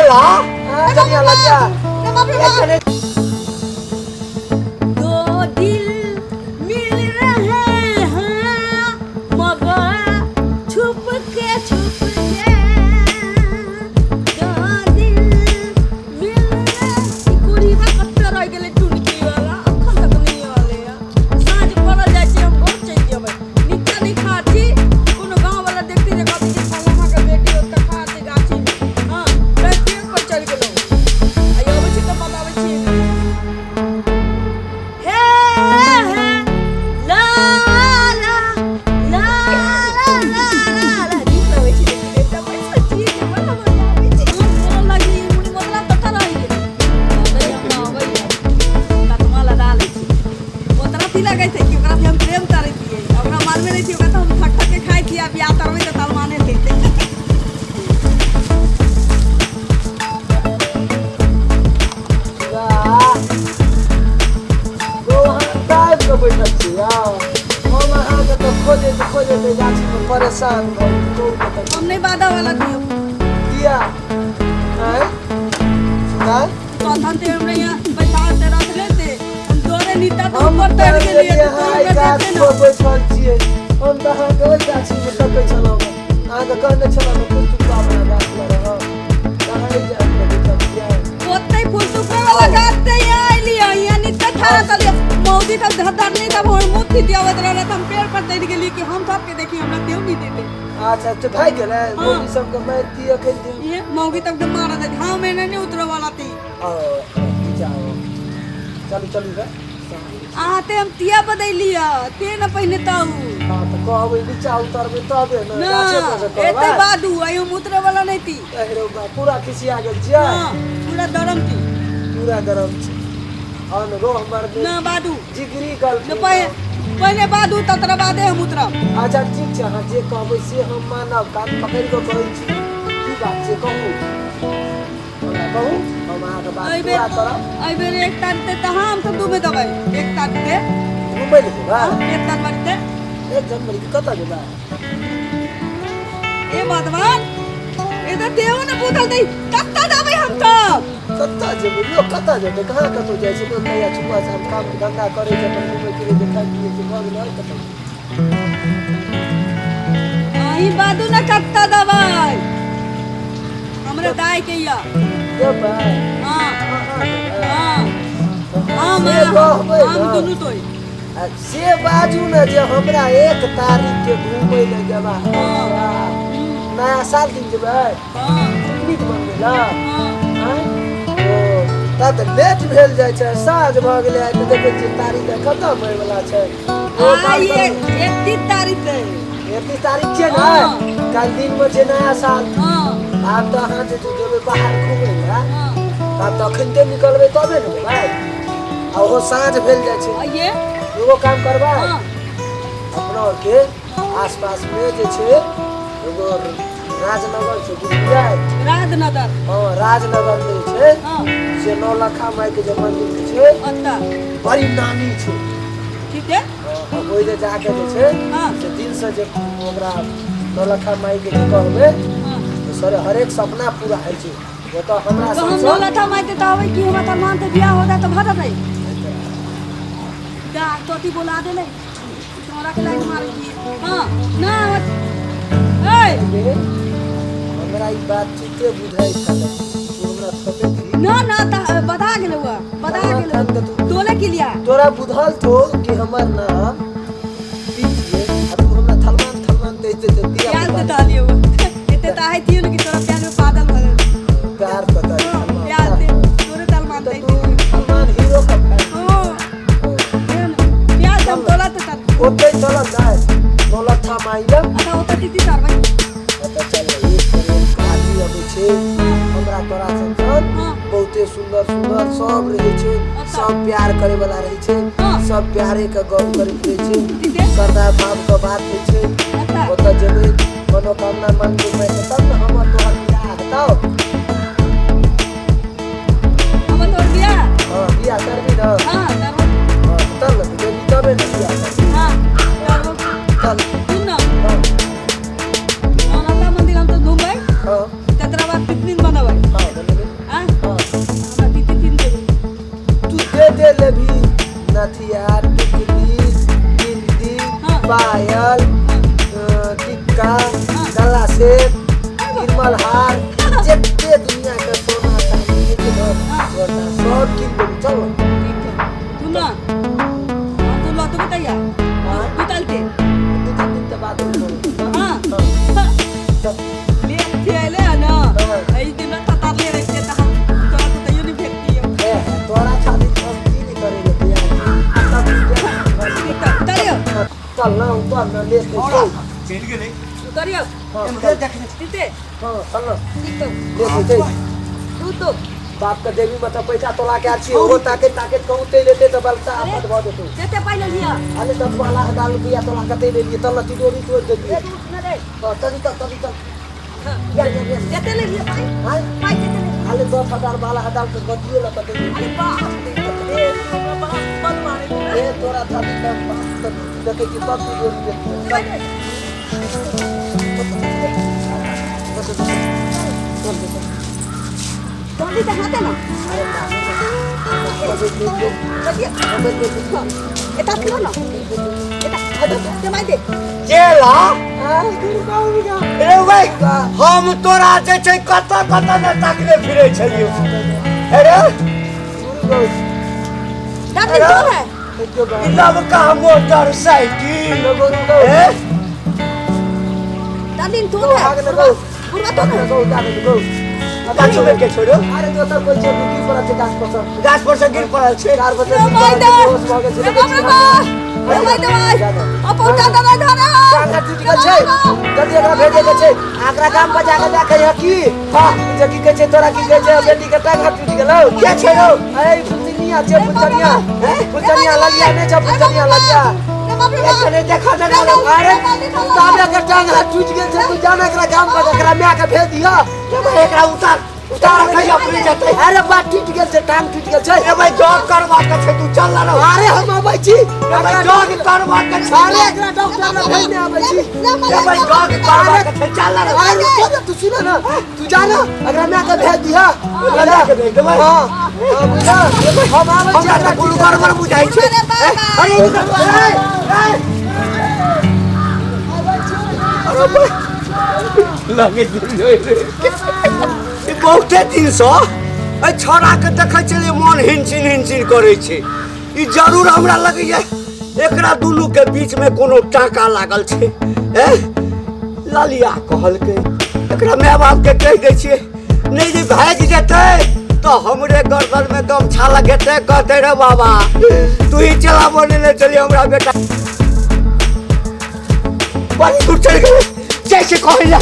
ला कनिया लज्जा। रे बाप रे बाप। एखने दो दिल मिल रहे हैं मगर छुप के, छुप के। दो दिल मिल रहे। ई कुड़ीवा कतऽ रहि गेलै? टुनकी वाला अखन तक नहि एलैया। साँझ पड़ल जाइ छै, हम घर चलि जेबै। नीचा नहि खाड़ छी। कोनो गाँव वाला देखतै जे कहतै कि फलाना के बेटी ओतऽ खाड़ छै गाछीमे। हँ, तैं पेड़ पर चढ़ि गेलहुँ। आ ई अबै छी तऽ बताबै छी। हे हे ला ला ला ला ला ला ला। नीक लगै छै, लेकिन एकटा पैसा छियै जे बड़ा मजा आबै छै। हम बोलऽ लगली, मुड़ी मोतरा कतऽ रहि गेलै? नहि, हमरा अबैया। ततमा लगा लै छी। ओतरा की लगै छै कि ओकरा से हम प्रेम करै छियै? ओकरा मालूमे नहि छै, ओकरा तऽ हम ठक ठक के खाइ छियै आ बियाह करबै तऽ तलमाने हेतै। दाबि कऽ बैठल छी आउ। हम अहाँके तऽ खोजैत खोजैत एहि गाछीमे परेशान भऽ गेल। कहू कतऽ? हम नहि बाधा वाला दियौ। किया आँय सुनाय? कथन ते हमरा यहाँ बैठा ते रखले ते हम डरे नीता तो हम ऊपर तऽ चढ़ गेलियै। गेलियै तऽ अहाँ तू एहि हमरा गाछ देखे पर ना। बैठल छियै। हम तऽ अहाँके ओहि गाछीमे तकै छलहुँ। अहाँके कहने छलहुँ ने, फुलचुक्का वाला गाछ लग रहब, तऽ अहाँ एहि जाके बैठल छियै। ओतै फुलसुखा वाला गाछ ते यहाँ अइलियै, यहाँ नीचा ठाढ़ छलियै। मौजी तब धरनी तब हमर मुँह थितियाबैत रहलै तऽ हम पेड़ पर चढ़ि गेलियै कि हम सबके देखी, हमरा केओ नहि देतै। अच्छा, तऽ भागि गेलै? हाँ। मौगी सबके मारि दी एखन दिन। ये मौगी तब के मारऽ दे घाव में नहीं उतरे वाला थी। ओ जाओ, चलू चलू रे। अहाँ ते हम तिया बदलिय ते न पहिने ताऊ। हाँ, तऽ कहबै नीचा उतरबै तबे ने। ना। गाछे पर से एते कहबै। बादू आई हम उतरे वाला नहीं थी। अरे बा, पूरा खिसिया गेल छियै। हाँ, पूरा गरम थी। पूरा गरम छै। हँ ने रो हमर ना बादू। जिगरी गल। न, पहिले पहिले बादू, ततरा बादे हम उतरब। अच्छा, ठीक छै। अहाँ जे कहबै से हम मानब। कान पकड़ि कऽ कहै छी। की बात छै, कहू, हमरा कहू, हम अहाँके बात एहि बेर पूरा करब। एहि बेर 1 तारीख ते तऽ हम तऽ डूबे देबै 1 तारीख के। घुमै लए जेबै? 1 जनवरी ते। 1 जनवरी के कतऽ जेबै? ए भगवान, ए तऽ देहो ने बुझल दै, कतऽ देबै हम तब? कतऽ जेबै? लोक कतऽ जेतै? कहाँ कतौ जाइ छै लोक? कहिया सुबह शाम काम धंधा करै छै, अपन घुमै फिरै छै, खाइ पियै छै, भऽ गेलै। आओर कतऽ? अहीं बादू ने कतऽ देबै हमरा दाय के या। जेबै? हाँ। अहाँ जेबै? हाँ, हम से कहबै हम ने। दुनू तो। आ से बाजू ने जे हमरा 1 तारीख के घूमै लए जेबै। नया साल दिन जेबै? हाँ। पिकनिक मनबै लए? हाँ। आँय? ओ तब तऽ लेट भेल जाइ छै। साँझ भऽ गेलै। आइ तऽ देखै छियै तारीख खतम होय वला छै। ओ काम आइ करू। 31 तारीख है। 31 तारीख छै ने? हाँ। काल्हि दिनमे छै नया साल। हाँ। आब तऽ अहाँ जे जेबै बाहर घूमै लए, आब तऽ अखनते निकलबै तबे ने जेबै। आ ओहो साँझ भेल जाइ छै। आइए। एगो काम करबै? हाँ। अपना आरके आस पास में जे छै एगो राजनगर छै, बुझलियै? राजनगर। हँ, राजनगर में जे छै से नौलखा माई के जे मंदिर छै, बड़ी नामी छै। ठीक है। हँ, ओहि जे जाके जे छै से दिल से जे ओकरा नौलखा माई के जे कहबै तऽ सर हरेक सपना पूरा होइ छै ओतऽ। हमरा तो हम सबसँ नौलखा माई के तो आबै कि हमरा तर मानते बियाह हो जाए तो भऽ जेतै। जा तोती बोला देले, तोरा के लाइन मारै छी। हाँ ना, ए। हमरा ई बात ठीके बुझाइ छलै, तू हमरा थपे थी। ना ना, त बता गेलै हुआ, बता गेलै। तू तोले के लिया। तोरा बुझल थो कि हमर नाम पीजिए आ तू हमरा थलमान थलमान दे दे दे दिया। प्यार से तालियो एते ताहे थियो ने कि तोरा प्यार में पागल भऽ गेल। प्यार पता। प्यार से तोरे तलमान तो दे। तू थलमान हीरो का फैन? हो, प्यार से हम तोला ते तल। ओते चलल जाय नौलखा माई लग। अच्छा, ओतऽ तीती करबै। ओतऽ चल, एक पर एक आदमी अबै छै हमरा तोरा सन सन। बहुते सुंदर सुंदर सब रहै छै। सब प्यार करे वाला रहै छै। सब प्यारे के गप करैत रहै छै। ठीके। श्रद्धा भाव के बात होइ छै। ओतऽ जेबै, मनोकामना मांगबै माई के, तब ने हमर तोहर बियाह हेतौ। हमर तोहर बियाह? हँ, बियाह करबी ने? हाँ, करबो। हँ, चल ने, जेबी तबे ने बियाह करबी। हाँ, करबो। चल। सुन न। हँ। नौलखा मंदिर हम तो घूमबै। हँ। तकरा बाद पिकनिक मनबै। हँ, बनेबै। चल न लेट होइ छै। चलि गेलै। उतरियो। हँ। एम्हरे देखने। तीते। हँ, चल न। तीतो। लेट होइ छै। दू तो। बाप के देवी मतलब पैसा तोला के आयल छी, ओहो ताके ताके कहूँ ते लेते तऽ बलता आफत भऽ जेतौ। जते पाइ लेलियै? अरे 10 लाख हजार रुपया तोला कते लेलियै? चल न, तिजोरी तोड़ि देलियै। रे, तू उठ न रे। हँ, चल चल चल चल। या या या। जते लेलियै पाइ? आँय? पाइ जते लेलियै? अरे 10 हजार 12 हजार के गदियो लऽ कते लेलियै। अरे बाप रे, तू हमरा बाप बड़ मारै छै। ए तोरा छाती के बाप तऽ देखै छी सब तिजोरी देलियै। पाइ दे। चल चल चल। जल्दी तऽ हाथे न। बजिए। एता सुनो न। एता, हटो, जमाइ दे। चेला रे भाई, हम तोरा जे छै कतऽ कतऽ ने ताकने फिरै छलियौ अरे। दादी कौन है? ई नवका मोटर साइकिल ए? दादी कौन है? बुढ़वा तो है। गाछो में के छोड़ो। अरे दोसर कोइ छै, गिर पड़ल छै गाछ पर सँ। गाछ पर से गिर पड़ल छै। 4 बजे रे माय दे। बेहोश भऽ गेल छै। रे बाप रे बाप। रे माय दे माय। ओ पहुंचा दे माय धरा। टांगा टूटि गेल छै, जल्दी एकरा भेजे के छै। आ एकरा गाम पर जाके देखै है की हाँ। जे की कहै छै तोरा, की कहै छै, बेटी के टांगा टूटि गेलौ। के छै रौ? अरे फुलचनिया छै, फुलचनिया, फुलचनिया ललिया नहि छै, फुलचनिया ललिया। रे बाप रे बाप। कने देखा दे ना। अरे ताबे के टांगा टूटि गेल छै, तू जाना एकरा गाम पर, एकरा माय के भेज दिह। रे भाई, एकरा उतार उतार, कहिया अपने जेतै। अरे बा, टूटि गेल छै, टांग टूटि गेल छै। रे भाई, जॉब करवा के छै, तू चल ना रौ। अरे हम अबै छी। रे भाई, जॉब करवा के छै। अरे एकरा डॉक्टर लग भेजने अबै छी। रे भाई, जॉब करवा के छै, चल ना रौ। अरे रुको ना, तू सुन ना, तू जा ना, एकरा माय के भेज दिह। माय के भेज देबै? हाँ हाँ, बुझा, हम आबै छी। हमरा एकरा तऽ कोनो गड़बड़ बुझाइ छै। रे बाबा। अरे ए, ए, अरे भाई, लगे रे ई बहुते दिनसँ एहि छौड़ाके देखै छलियै, मन हिनचिन हिनचिन करै छै। ई जरूर हमरा लगैया एकरा दुनूके बीचमे कोनो टाका लागल छै। ए ललिया कहलकै एकरा माय बापके कहि दै छियै, नहि जे भागि जेतै तऽ हमरे गर्दनमे गमछा लगेतै, कहतै रे बाबा, तू ही चला बनेने छलियै हमरा बेटा। बड़ी दूर चलि गेलै, जाइ छै कहै लए।